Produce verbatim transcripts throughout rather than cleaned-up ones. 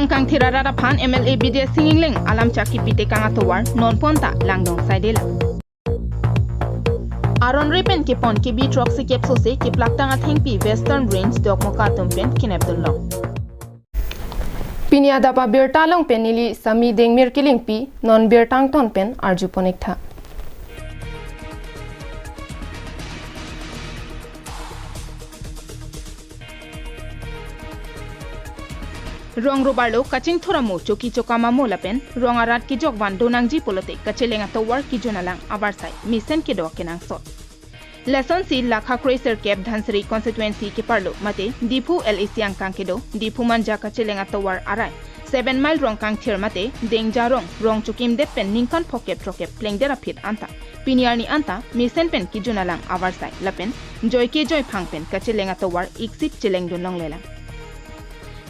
Kangthir arat aphan M L A Bidya Sing Engleng alamchak kipi tekang atovar non ponta langdong saidelang. Aron re pen kepon K B throksi kep sose keplaktang athengpi Western Range Dokmoka atum pen kenepdunlong. Pini adap abirta along pen neli Sami Dengmir Kilingpi, non birta angton pen arjupon iktha. Rong robarlo kachingthur amo, choki chokam amo lapen rong arat kejok van donangji pulote kacheleng atovar kejun alang avarsai mesen kedo kenangsot. Lasonsi lakha kroi sirkep Dhansiri constituency keparlo mate Diphu L A C angkang kedo Diphu Manja kacheleng atovar arai Seven Mile Rongkangthir mate Dengja Rong, rong chokimdet pen ningkan phokep throkep plengdet aphi anta pini arni anta mesen pen kejun alang avarsai lapen joike joiphang pen kacheleng atovar iksip chelengdun longlelang.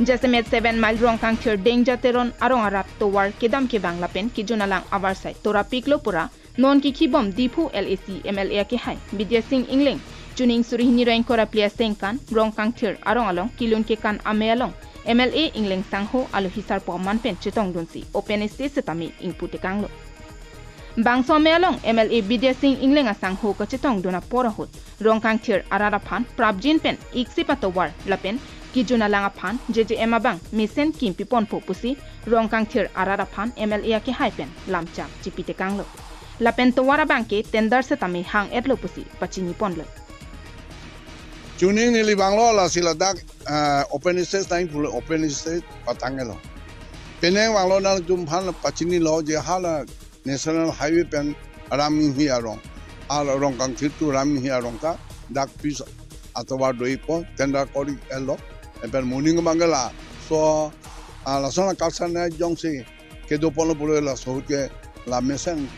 Jasemet Seven Mile Rongkangthir Dengja Teron arong arat tovar kedam kevang lapen kejun alang avarsai torapiklo pura non kikhibom Diphu L A C M L A akehai Bidya Sing Engleng chuning suri hini ra ingkoi ra phli asengkan Rongkangthir arong along kilun kekan amei along M L A Engleng sangho alohi sarpo aman pen chetongdunsi open stage setame ingpu tekanglo. Bangso amei along M L A Bidya Sing Engleng asangho kachetongdun apor ahut Rongkangthir arat aphan prapjin pen iksip atovar lapen kejun alang aphan J J M abang mesen kimpi ponpo pusi Rongkangthir arat aphan M L A akehai pen lamchak chipi tekanglo. Lapen tovar abang ke tender setame hang-etlo pusi pachini ponlo. Chuning neli vanglo, lasi ladak, ah, open stage nang pulo, open stage patangelo. Penang vanglo nangtum aphan pachinilo je hala National Highway pen Raminghi arong, a Rongkangthir to Raminghi arong ta dak pis atovar do-ikpo, tender kori-etlo. Lapen moning abang ke laso, ah, lason a-culture na jongsi kedo ponlo pulo laso ahut ke la mesen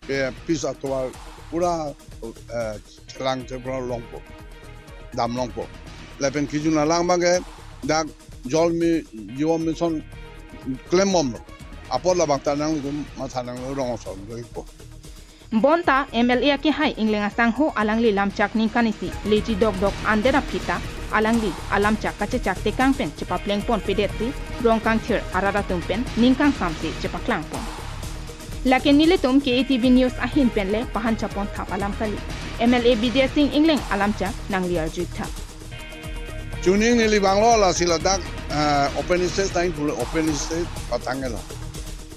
ke pis atovar pura, eh, chelang chepra longpo, dam longpo. Lapen kejun alang abang ke dak Jal Jeevan Mission klembomlo. Apot labang ta nangtum matha nanglo, rong asong do-ikpo. Bonta M L A akehai Engleng asangho alangli lamchak ningkan isi leji dokdok andet aphi ta alangli alamchak kachechak tekang pen chepapleng ponpedetsi Rongkangthir arat atum pen ning kangsamsi chepaklang pon. Lake nelitum K A T V News ahin pen le pahan chapon thap alam kali. M L A Bidya Sing Engleng alamchak nangli arju-iktha. Chuning neli vanglo, lasi ladak, ah, open stage nang pulo, open stage patangelo.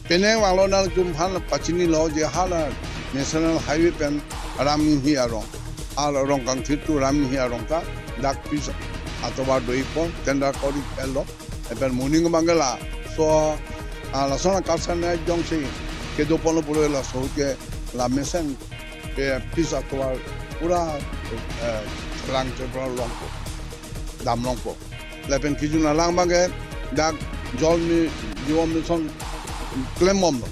Penang vanglo nangtum aphan pachinilo je hala National Highway pen Raminghi arong, a Rongkangthir to Raminghi arong ta dak pis atovar do-ikpo, tender kori-etlo. Lapen moning abang ke laso, ah, lason a-culture na jongsi kedo ponlo pulo laso ahut ke la mesen ke pis atovar pura, eh, chelang chepra longpo, dam longpo. Lapen kejun alang abang ke dak Jal Jeevan Mission klembomlo.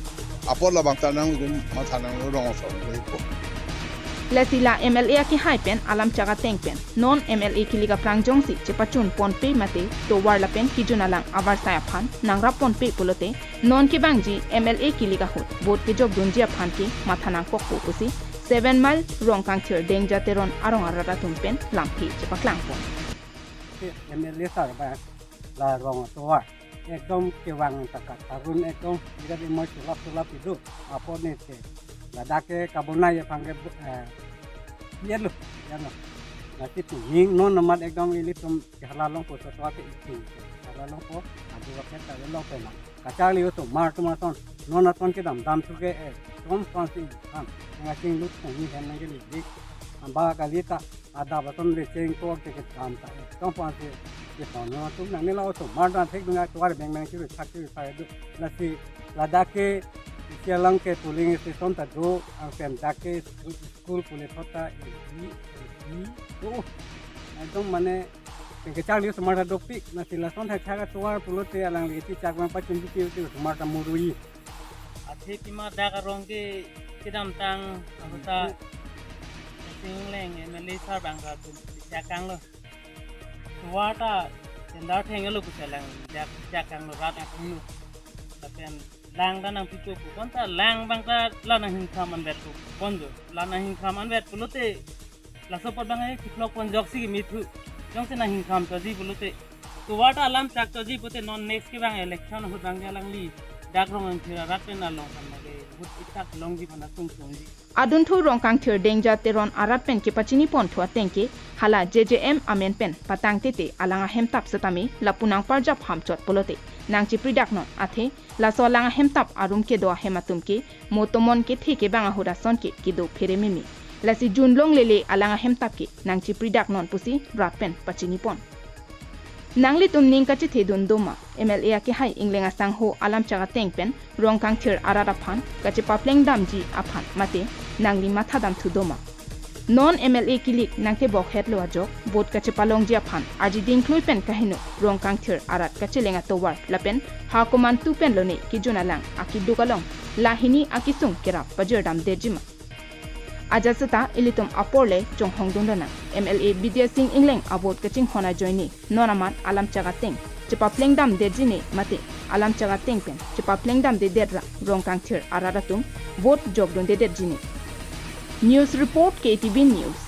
Apot labang ta nangtum matha nanglo, rong asong do-ikpo. Lasi la M L A akehai pen alamchak ateng pen non M L A kilik aphrang jongsi chepachun ponpe mate tovar lapen kejun alang avarsai aphan nangrap ponpe pulote non kevangji M L A kilik ahut vote kejokdunji aphan ke matha nangkokpo pusi Seven Mile Rongkangthir Dengja Teron arong arat atum pen lamthe chepaklang pon. M L A sar ba la rong atovar ekdom kevang ta katarun, ekdom birat imoi sulap sulap idu. Apot ne se ladak ke kabonai aphan ke, eh, yelo, yelo. Lasi tu ning non amat ekdom ilitum hala longpo, soto ate isi hala longpo, adu raket ta longpo na. Kacharli osomar atum ason non ason kedam dam thu ke, eh, ekdom fansi ham. Ngasing lut kong ni hen nang ke lik lik. Amba kali ta adap ason le cheng kok ke kedam ta, eh, ekdom fansi ke son non atum nang nila osomar dan thek dunga tovar beng beng chiru thak chiru thak do. Lasi ladak ke isi alang ke polling station ta do, angpen dak ke school pule thot ta i, i, i, oh, ekdom mane kecharli osomar ta dopik, lasi lason thakthak atovar pulote alangli kechechak abang pachun diki uti osomar ta murui. Athe pima dak arong ke kedamtang ahut ta Sing Engleng M L A sar abang ta tum chakanglo. Tovar ta tender thenglo pusi alang dak chakanglo, rat akhunglo. Lapen lang ta nangpipo pu, bonta lang abang ta la nanghinkam anvet pu, bon jo. La nanghinkam anvet pulote laso apot abang ke kiplok pon joksi kimi thu. Jongsi nanghinkam toji pulote Tovar ta alam chak choji pute non next kevang election ahut abang alangli dak Rongkangthir arat pen along kan lage ahut itak longji aphan asung sungji. Adunthu Rongkangthir Dengja Teron arat pen kepachini ponthu ateng ke hala J J M amen pen patang tete alang ahemtap setame lapu nangparjap hamchot pulote nangchipri daknon athe laso alang ahemtap arum kedo ahem atum ke mo tomon kethe kevang ahut ason ke kedo phere meme. Lasi junlong lele alang ahemtap ke nangchipri daknon pusi rat pen pachini pon. Nanglitum ning kachethedun doma, M L A akehai Ingleng asangho alam chak ateng pen Rongkangthir arat aphan kachepapleng damji aphan mate nangli matha damthu doma. Non M L A kilik nangtebok hetlo ajok vote kachepalongji aphan arji dingklui pen kaheno Rongkangthir arat kacheleng atovar lapen ha komantu pen lone kejun alang akeduk along lahini akesung kerap pajirdam detjima. Ajat seta ilitum apor le chonghong dun donang. M L A Bidya Sing Ingleng a-vote kachinghon ajoine non amat alam chak ateng chepapleng damdetjine mate alam chak ateng pen chepapleng damdedet ra Rongkangthir arat atum vote jok dundedetjine. News report, K T V News.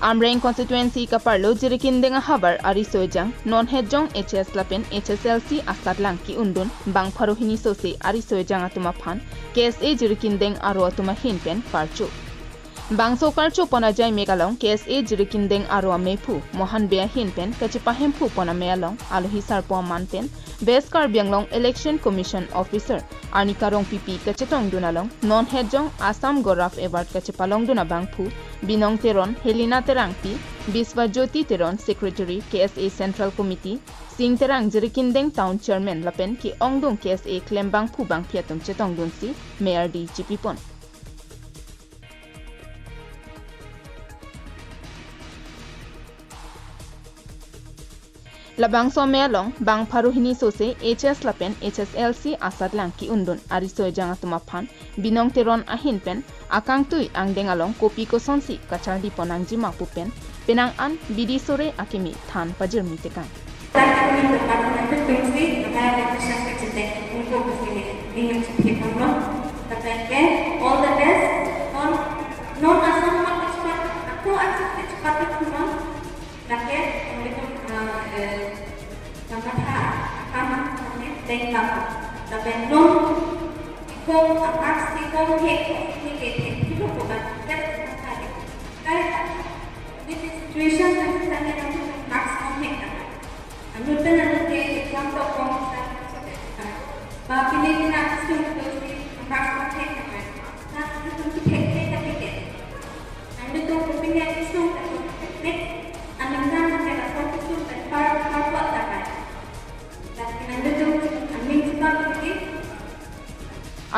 Amreng constituency kaparlo Jirikindeng ahavar ariso ejang non hetjong H S lapen H S L C asatlang ke-undun bang pharo hini sose ariso ejang atum aphan K S A Jirikindeng aro atum ahin pen parcho. Bangso karcho pon ajai mek along K S A Jirikindeng aro amephu Mohan Bey ahin pen kachepahemphu pon amei along alohi sarpo aman pen West Karbi Anglong Election Commission Officer Arnika Rongpipi kachetongdun along non hetjong Assam Gaurav Award kachepalongdun abangphu Binong Teron, Helena Terangpi, Biswa Jyoti Teron, Secretary K S A Central Committee, Sing Terang Jirikindeng Town Chairman lapen ke-ongdung K S A klembangphu bangphi atum chetongdunsi mei ardi chipipon. Labangso amei along bang pharo hini sose H S lapen H S L C asatlang ke-undun ariso ejang atum aphan Binong Teron ahin pen akangtui angdeng along kopi kosonsi kacharli pon nangjima pu pen penang an bidi sore akimi than pajirmi tekang. All the best. Non, non Assam mat kachpat, ako Assam kachpat kumang. Lake, kami tu, ah, eh, kamatha, kama, kami, tengkam. Lapen non, kong, ah, aksi, kong, he, kong, ni ke, he, kilo ko ba, kat, kat, kat. With the situation, kami, kami, kami, aksi, kong, he, kami. Anut pen anut ke exam to kong sa. Ba pini pina sung to si marks to thek na kai. Na sung to thek thek na thek. Anut to pini sung to thek. Anut na na ka to sung to par par par na kai. Anut to amin si ba pini.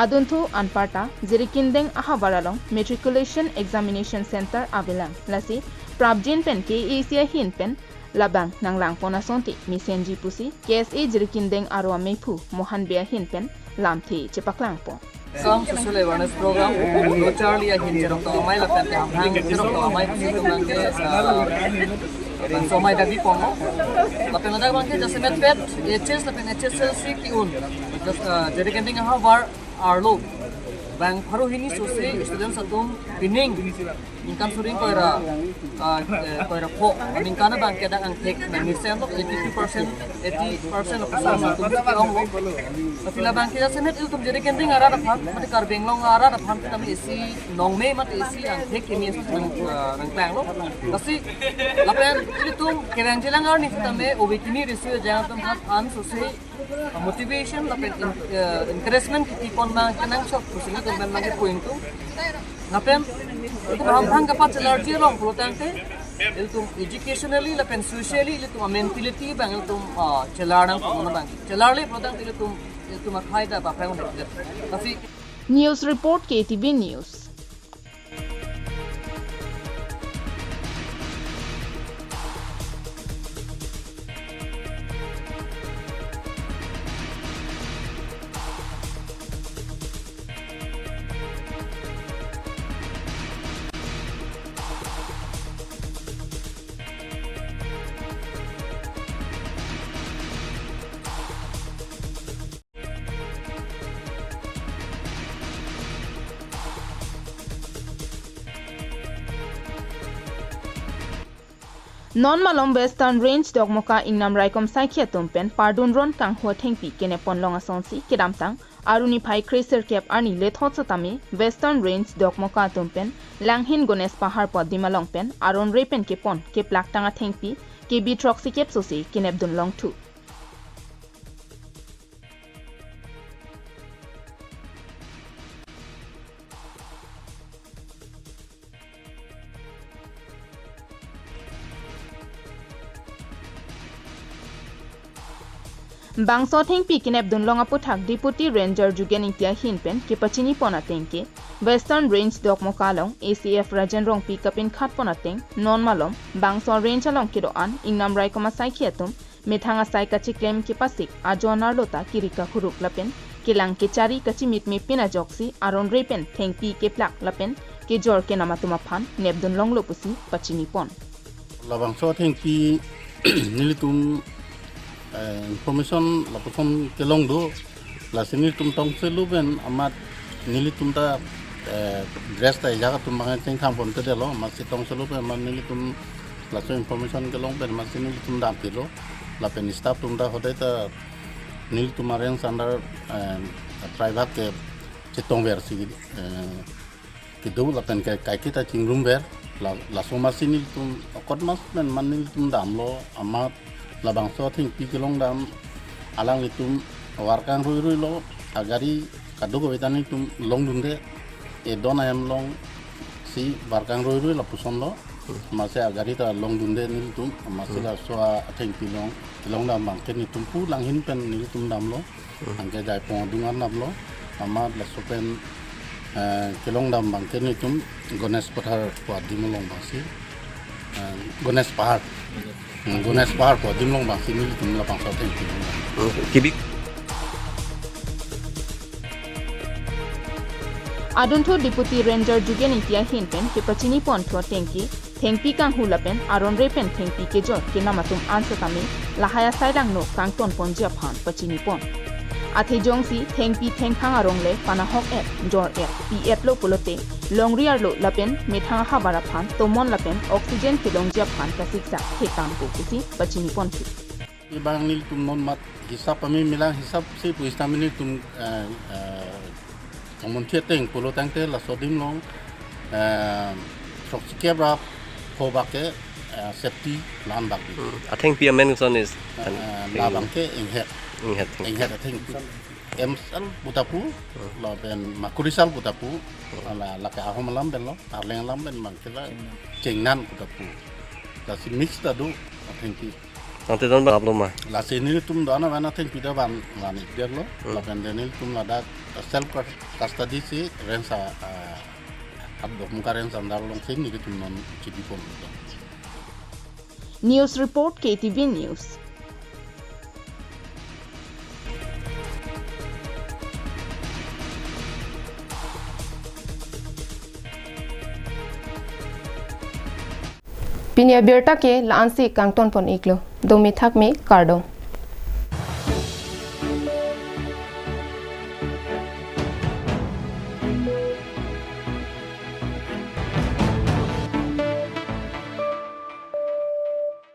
Adunthu anparta Jirikindeng ahavar along Matriculation Examination Center avelang. Lasi prapjin pen K A A C ahin pen labang nanglangpon asonte mesenji pusi K S A Jirikindeng aro amephu Mohan Bey ahin pen lamthe chepaklangpon. Some social awareness program, lo charli ahin cherok to amei lapen te hamhang cherok to amei pusi tum nang ke, ah, lapen somai dagi pongo. Lapen ladak abang ke jasemet pet H S lapen H S L C ke-un. Just, ah, Jirikindeng ahavar arlo bang pharo hini sose students atum pining ningkan suri ingkoi ra, ah, eh, ingkoi ra pho, ningkan abang ke dak angthek nangmesen lo eighty-two percent, eighty percent of the students atum si ke-onglo. Tapi labang ke jasemet ilitum Jirikindeng arat aphan, mate Karbi Anglong arat aphan, kami isi nongme mate isi angthek kimi isi nang, ah, nangklanglo. Lasi lapen ilitum kevangjilang arni sitame ove kimi riso ejang atum aphan an sose motivation lapen en-, eh, encouragement kipi pon ma kenangsot pusi nelitum pen nangkepu ingtung. Lapen ilitum hamphang kapachelarji along pulo tangte ilitum educationally lapen socially ilitum a-mentality abang ilitum, ah, chelar nangpo abang. Chelarle pulo tangte ilitum, ilitum akhai ta paphang un. Tapi News report, K T V News. Non malom Western Range Dokmoka ingnam raikom saikhi atum pen pardun ron kanghu athengpi kenep ponlong asonsi kedamtang aru niphai kre-sirkep arni lethot setame Western Range Dokmoka atum pen Langhin Ganesh Pahar pu adim along pen aron re pen kepon keplak tang athengpi K B throksikep sose kenep dunlong thu. Bangso athengpi kenep dunlong aputhak Deputy Ranger Jugen Ingti ahin pen kepachini pon ateng ke Western Range Dokmoka along A C F Rajen Rongpi kapinkhat pon ateng non malom bangso range along kedo-an ingnam raikom asaikhi atum methang asai kachiklem kepasik ajo anerlo ta kiri kakhuruk lapen kelang kechari kachimitme pin ajoksi aron re pen thengpi keplak lapen kejor kenam atum aphan nepdun longlo pusi pachini pon. Labangso athengpi nelitum, eh, information lapuson kelong do, lasi nelitum tongselo pen amat nelitum ta, eh, dress ta ejak atum bang chengkhang ponte detlo, amatsi tongselo pen amat nelitum laso information kelong pen amatsi nelitum damtelo, lapen staff atum ta hodai ta nelitum a-range under, eh, private ke chetongver si, eh, kedo lapen ke kaiketa chingrumver la, laso amatsi nelitum okot mas pen man nelitum damlo amat labangso athengpi kelong dam alanglitum varkang rui rui lo agari kadokave ta nelitum longdunde edon ahem alongsi varkang rui rui lapuson lo amatsi agari ta longdunde nelitum amatsi laso athengpi long kelong dam abangke nelitum pu Langhin pen nelitum damlo. Anke jaipong adung arnam lo, amat laso pen, eh, kelong dam abangke nelitum Ganesh Pathar pu adim along abangsi, eh, Ganesh Pahar. Hmm, Ganesh Pahar pu adim along abangsi nelitum labangso athengpi kelong dam. Kibik. Adunthu Deputy Ranger Jugen Ingti ahin pen kepachini pon thu ateng ke thengpi kanghu lapen aron re pen thengpi kejor kenam atum an setame lahai asai langno kangton ponji aphan pachini pon. Athe jongsi thengpi thengphang arong le panahok et, jor et, pi etlo pulote longri arlo lapen methang ahavar aphan tomon lapen oxygen kelongji aphan kasiksak thetan ko pusi pachini pon thu. Ibang nelitum non mat hisap ami melang hisap si pu sitame nelitum, eh, eh, kamun thi ateng pulo tangte laso adim along, eh, throksikep ra pho bak ke, eh, safety la-an bak di. Hmm. Athengpi amen koson is, eh, eh, labang ke inghet. Inghet athengpi. Inghet athengpi. Emsal pu ta pu, lapen makurisal pu ta pu, la, lake ahom alam pen lo, arleng alam pen abangke la, chengnan pu ta pu. Lasi mix ta do, athengpi. Tangte don ban aplo ma? Lasi nelitum do-an avan athengpi ta van van ik detlo. Hmm. Lapen de nelitum ladak self cus-, custody si range a, a, a Dokmoka range under alongsi nelitum non chibi pon. News report, K T V News. Pini abirta ke la-ansi kangton pon iklo. Dome thakme, kardom.